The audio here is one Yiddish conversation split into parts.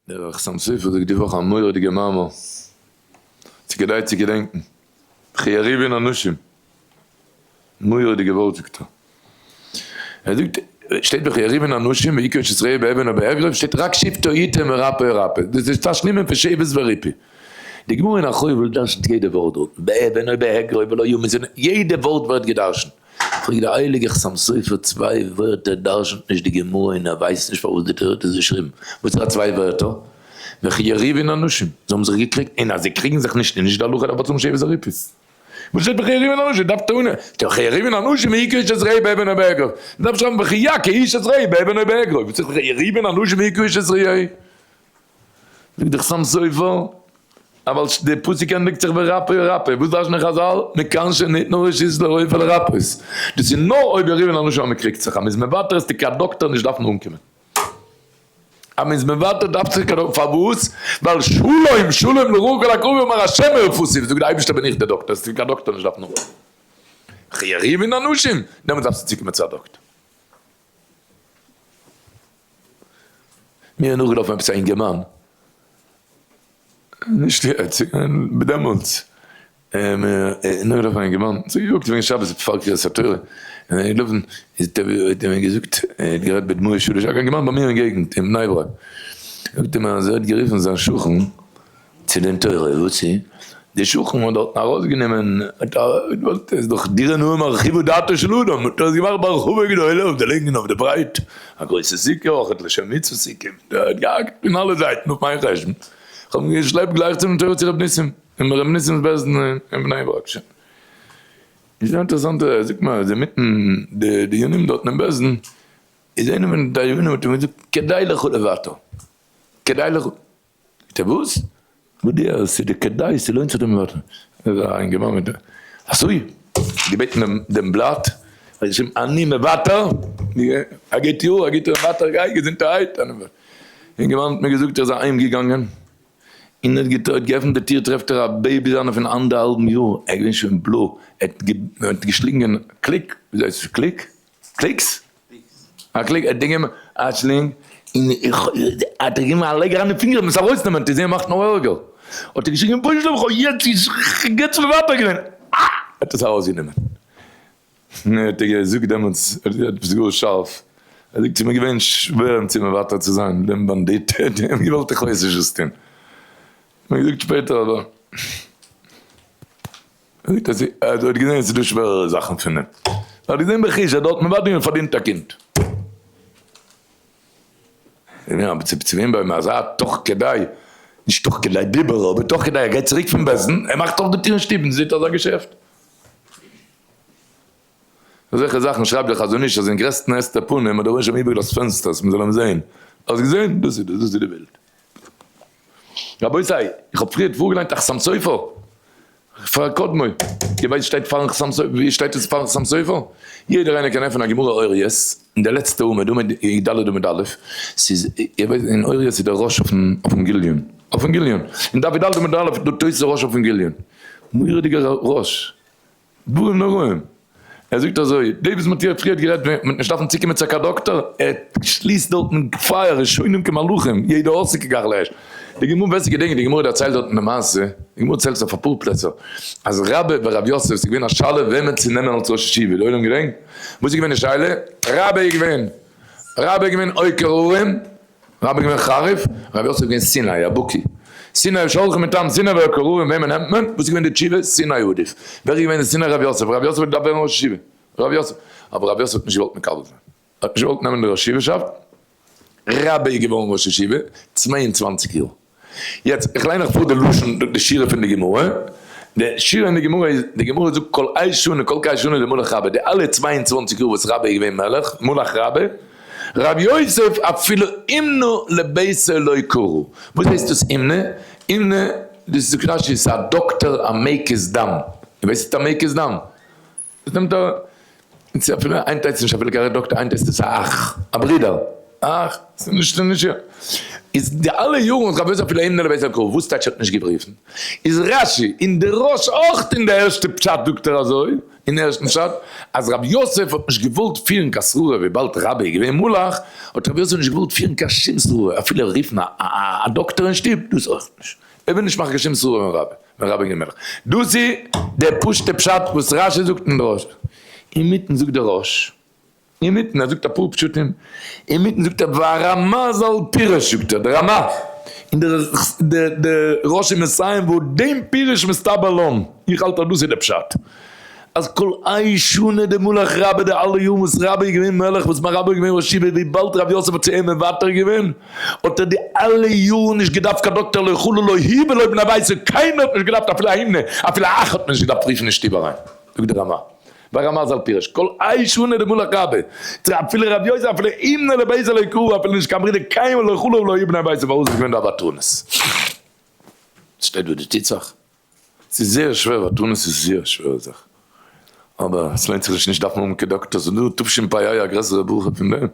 דער חתם סופר זאגט די וואך א מורא'דיגע מאמר, ס'איז כדאי צו געדענקן, וכי יריבון אנשים, מורא'דיגע ווארט זאגט ער, ער זאגט, שטייט וכי יריבון אנשים והכו איש את רעהו באבן או באגרוף, שטייט רק שבטו יתן ורפא ירפא, דאס איז תשלומין פון שבת וריפוי, די גמרא אין החובל דרשנ'ט יעדע ווארט דארט, באבן או באגרוף ולא ימות, יעדע ווארט ווערט געדרשנ'ט. פרעגט דער הייליגער חתם סופר צוויי ווערטער דרשנ'ט נישט די גמרא און ער ווייסט נישט פארוואס די תורה האט עס געשריבן, וואס איז א צוויי ווערטער? וכי יריבון אנשים, זיי האבן זיך געקריגט און אז זיי קריגן זיך נישט איז נישט די הלכה דארף באצאלן שבת הריפות. וואס שטייט וכי יריבון אנשים? דארף טעונה שטייט וכי יריבון אנשים והכו איש את רעהו באבן או באגרוף, מ'דארף שרייבן וכי יכה איש את רעהו באבן או באגרוף, וואס איז וכי יריבון אנשים והכו איש את רעהו? זאגט דער חתם סופר, אבל די פסוק ענדיגט זיך ורפא ירפא, וואס דרש'נען חזל? מכאן שניתנה רשות לרופא לרפאות, דאס איז נאר אויב יריבון אנשים אז מען קריגט זיך, אז מען איז מוותר איז קיין דאקטער נישט דארפן אנקומען, אז מען איז מוותר דארף זיך קיין דאקטער, פארוואס? ווייל שלום שלום לרעה כל הקרובים אמר השם הרפאתיו, זאגט די אייבערשטער בין איך דער דאקטער, עס איז קיין דאקטער נישט דארפן אנקומען, וכי יריבון אנשים, דעמאלטס דארפסטו צוקומען צו א דאקטער. מיר איז נאכגעלאפן עפעס א אינגערמאן, נישט יעצט, דעמאלטס, נאכגעלאפן א אינגערמאן, זיך געיאגט וועגן שבת פאר קריאת התורה, און ער איז געלאפן, האט ער מיר געזאגט, ער האט גערעדט בדמעות שליש, א אינגערמאן ביי מיר אין געגנט, אין בני ברק, זאגט ער מיר אז ער האט גערופן זיין שכן, צו דין תורה, וואס איז? די שכן האט דארטן ארויסגענומען, האט געוואלט, איז דאך דירה נאה מרחיבה דעתו של אדם, האט ער עס געמאכט בהרחבה גדולה, אויף די לענג און אויף די ברייט, א גרויסע סוכה, אויך לשם מצוה סוכה, ער האט געהאקט פון אלע זייטן אויף מיין חשבון, איך האב אים געשלעפט גלייך צום תורה צו ר' ניסים, אין ר' ניסים'ס בית דין אין בני ברק. איז זייער אינטערעסאנט, ער זאגט מיר אז אינמיטן די דיונים דארטן אין בית דין, איז איינער פון די דיינים האט אים געזאגט כדאי לך לוותר, כדאי לך. זאגט ער וואס? וואס די אז ס'איז די כדאי ס'לוינט זיך דעם ווארט איז א אינגערמאן מיט אזוי געבעטן דעם דעם בלאט האט געשריבן אני מוותר א גוט יאר א גוטע מוותר גיי געזונטערהייט אינגערמאן האט מיר געזאגט ער איז אהיים געגאנגען און האט געטרעפט געעפנט די טיר טרעפט ער א baby זיינע פון אנדערהאלבן יאר ער איז געווען שוין בלוי ער האט געשלינגען קליק וויאזוי הייסט עס קליק? קליקס? א קליק, ער האט געגעבן א שלינג, און איך, האט ער געגעבן א לייג אריין די פינגער אים עס ארויסנעמען, האט ער געזען ער מאכט נאר ערגער, האט ער געשריגן רבונו של עולם איך האב יעצט יעצט מוותר געווען, אה! האט עס ארויסגענומען. האט ער געזאגט דעמאלטס, ער האט געזאגט עפעס גאר שארף, ער זאגט ס'איז מיר געווען שווער אים צו מוותר צו זיין, דעם באנדיט, ער האט אים געוואלט איך ווייס נישט וואס טון. מיר געזאגט שפעטער אבער. זאגט אז ער האט געזען עס איז דא שווערערע זאכן פון דעם, ער האט געזען בחוש אז דארט מוותר און פארדינט א קינד. צו וועם ביי אים אזא תוך כדי, נישט תוך כדי דיבור אבער תוך כדי ער גייט צוריק פון בית דין, ער מאכט אויף די טיר אין שטוב און זעט אזא געשעפט. אזעלכע זאכן שרייבט דער חזון איש אז אין גרעסטן הסתר פנים האט דער רבונו של עולם איבערגעלאזט פענסטערס מען זאל אים זען. האסט געזען? דאס איז דאס, דאס איז די בילד. רבותי, איך האב פריערט פארגעליינט א חתם סופר, פאר קודמו, איר ווייסט שטייט פארן חתם סופר, ווי שטייט עס פארן חתם סופר? יעדער איינער קען עפענען א גמרא אור יס, אין די לעצטע עמוד, עמוד י ד עמוד א', ס'איז, איר ווייסט אין אור יס איז דער ראש אויפן אויפן גיליון, אויפן גיליון, אין דף י ד עמוד א' איז דא תוס' ראש אויפן גיליון, מורא'דיגער ראש. דברים נוראים. ער זאגט אזוי, דאס וואס מ'האט איר פריערט גערעדט ווען מ'וועט נישט דארפן צוקומען צו קיין דאקטאר, ער שליסט דארטן פייער ראשונים כמלאכים, יעדע עוסק כגחלי אש. די גמרא, ווער ס'געדענקט, די גמרא דערציילט דארטן די מעשה, די גמרא דערציילט עס אויף אפאר פלעצער, אז רבה ורב יוסף, ס'איז געווען א שאלה וועמען צו נעמען אלס ראש ישיבה, די עולם געדענקט? וואס איז געווען די שאלה? רבה איז געווען, רבה איז געווען עוקר הרים, רבי געווען חריף, רבי יוסף געווען סיני, א בקי. סיני שלחו מטעם סיני והקרובים וועמען נעמט מען? וואס איז געווען די תשובה? סיני עדיף. ווער איז געווען די סיני? רבי יוסף. רבי יוסף האט געדארפט ווערן ראש ישיבה. רבי יוסף. אבער רבי יוסף האט נישט געוואלט מקבל זיין. ער האט נישט געוואלט נעמען די ראש ישיבה'שאפט. רבי איז געווארן ראש ישיבה 22 יאר. יעצט איך ליין אייך פאר די לשון די שורה פון די גמרא, די שורה אין די גמרא איז, די גמרא זאגט כל האי שנה כל קאי שנה דמלך רבה, די אלע 22 יאר וואס רבה איז געווען מלך, מלך רבה, רב יוסף אפילו אומנא לביתיה לא קרא, וואס הייסט דאס אומנא? אומנא, דאס זאגט רש י איז א דאקטער א מקיז דם, איר ווייסט וואס איז א מקיז דם? דאס נעמט א, און ס'איז אפילו, היינט הייסט עס נישט אפילו קיין דאקטער, היינט הייסט עס א אח, א ברודער. אך, ס'איז נישט נישט איז די אלע יארן האט רבי יוסף אפילו אים נערוועז אקרא וואס טייטש האט נישט געבריפן איז רשי אין די ראש אויך אין די ערשטע פשט זאגט ער אזוי אין ערשטן פשט אז רבי יוסף האט נישט געוואלט פירן קיין שררה וויבאלד רבי איז געווען מלאך האט רבי יוסף נישט געוואלט פירן קיין שום שררה אפילו רופן א דאקטער אין שטוב דאס אויך נישט ער וויל נישט מאכן קיין שום שררה ווען רבי ווען רבי איז געווען מלך דאס איז די פשוטע פשט וואס רשי זאגט אין די ראש אינמיטן זאגט די ראש. אינמיטן ער זאגט אפאר פשטים, אינמיטן זאגט ער והרמ"א ז"ל פירש זאגט ער, די רמ"א, און די די ראש איז מסיים ועוד דעם פירוש מסתבר לן, איך האלט אז דאס איז די פשט, אז כל האי שנה דמלך רבה די אלע יארן וואס רבה איז געווען מלך וואס מיין רבי איז געווען ראש ישיבה וויבאלד רב יוסף האט צו אים מוותר געווען האט ער די אלע יארן נישט געדארפט קיין דאקטער לא חלו לא הוא ולא בני ביתו קיינער האט נישט געדארפט אפילו א הימנע אפילו א אח האט מען נישט געדארפט רופן אין שטוב אריין זאגט די רמ"א. והרמ"א ז"ל פירש, כל האי שנה דמלך רבה, צו אפילו רבי יוסי אפילו אומנא לביתיה לא קרו אפילו נישט קיין ברודער קיינמאל לא חלו ולא היו בני ביתו פארוואס איז געווען דא ותרנות? שטייט וואס דא טוט זיך? ס'איז זייער שווער ותרנות איז זייער שווערע זאך אבער עס לוינט זיך נישט נישט דארפן האבן קיין דאקטער ס'איז דא תשפ"ה א גרעסערע ברכה פון דעם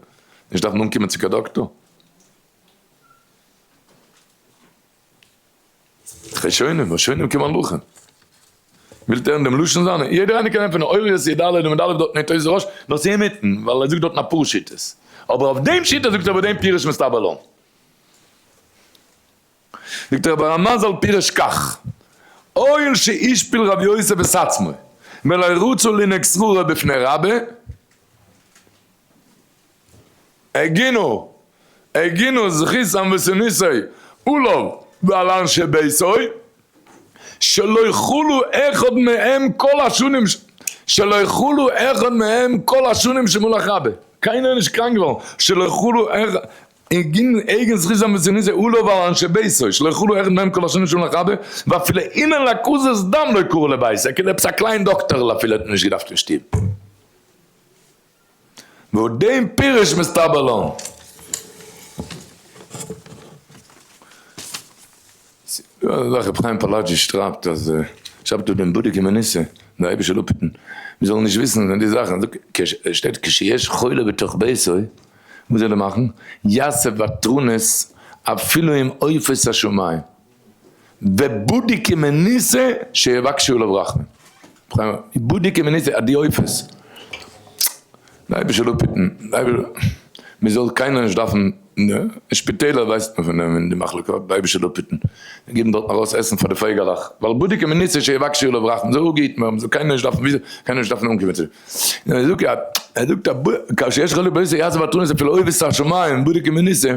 נישט דארפן אנקומען צו קיין דאקטער. ראשונים, ראשונים כמלאכים. ווילט הערן דעם לשון זיינע? יעדער איינער קען עפענען אוריות י ד עמוד א' דארט אין תוס' ראש, נאר ס'איז אינמיטן, ווייל ער זאגט דארטן אפאר שיטות. אבער אויף דעם שיטה זאגט ער בדעם פירוש מסתבר לן. זאגט ער אבער הרמ"א ז"ל פירש כך, הואיל שהשפיל רבי יוסף את עצמו, ולא רצה לנהוג שררה בפני רבה, הגינו, הגינו זכות אמוותנותו עליו ועל אנשי ביתו, שלא יחולו אחד מהם כל השנים, שלא יחולו אחד מהם כל השנים שמלך רבה, קיינער איז נישט קראנק געווארן, שלא יחולו אחד, הגין זכות אמוותנותו עליו ועל אנשי ביתו, שלא יחולו אחד מהם כל השנים שמלך רבה, ואפילו אינן לקזת דם לא קרא לביתו, כאילו עפעס א קליין דאקטערל אפילו האט מען נישט געדארפט אין שטוב. ועוד דעם פירוש מסתבר לן. ס'דא אזא זאך רבי חיים פאלאג'י שרייבט אז שרייבט אויף דעם בודק ומנוסה, דער אייבישטער זאל אפהיטן מיר זאלן נישט וויסן פון די זאכן, זאגט שטייט כשיש חולה בתוך ביתו, וואס זאל ער מאכן? יעשה ותרנות אפילו עם עופות השמים. ובדוק ומנוסה שיבקשו עליו רחמים. בדוק ומנוסה אז די עופות, די אייבערשטער זאל אפהיטן, מען זאל קיינער נישט דארפן, אין שפיטעלער ווייסט מען פון דעם אין די מחלקות, די אייבערשטער זאל אפהיטן, זיי גיבן דארטן ארויס עסן פאר די פייגעלעך, ווייל בדוק ומנוסה שיבקשו עליו רחמים, זאל אפגעהיטן ווערן, מען זאל קיינער נישט דארפן, קיינער נישט דארפן אנקומען צו דעם. ער זאגט, ער זאגט, כשיש חלילה בעשו יעשה ותרנות אפילו עופות השמים, בדוק ומנוסה.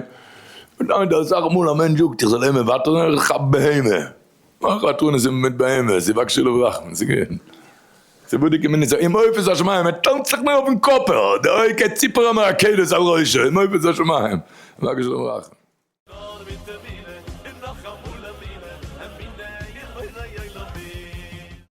ניין די אסאך מאל א מענטש זאגט איך זאל אים מוותר זיין איך כאפ בהמה, מאך ותרנות מיט בהמה, ס'וואקסט שלא ברחמים, ס'גוט, ס'בודק אם אין אם עופות השמים, ער טאנצט זיך מיר אויפן קאפ, דער אויג כציפור המרקדת על ראשו, אם עופות השמים, וואקסט שלא ברחמים.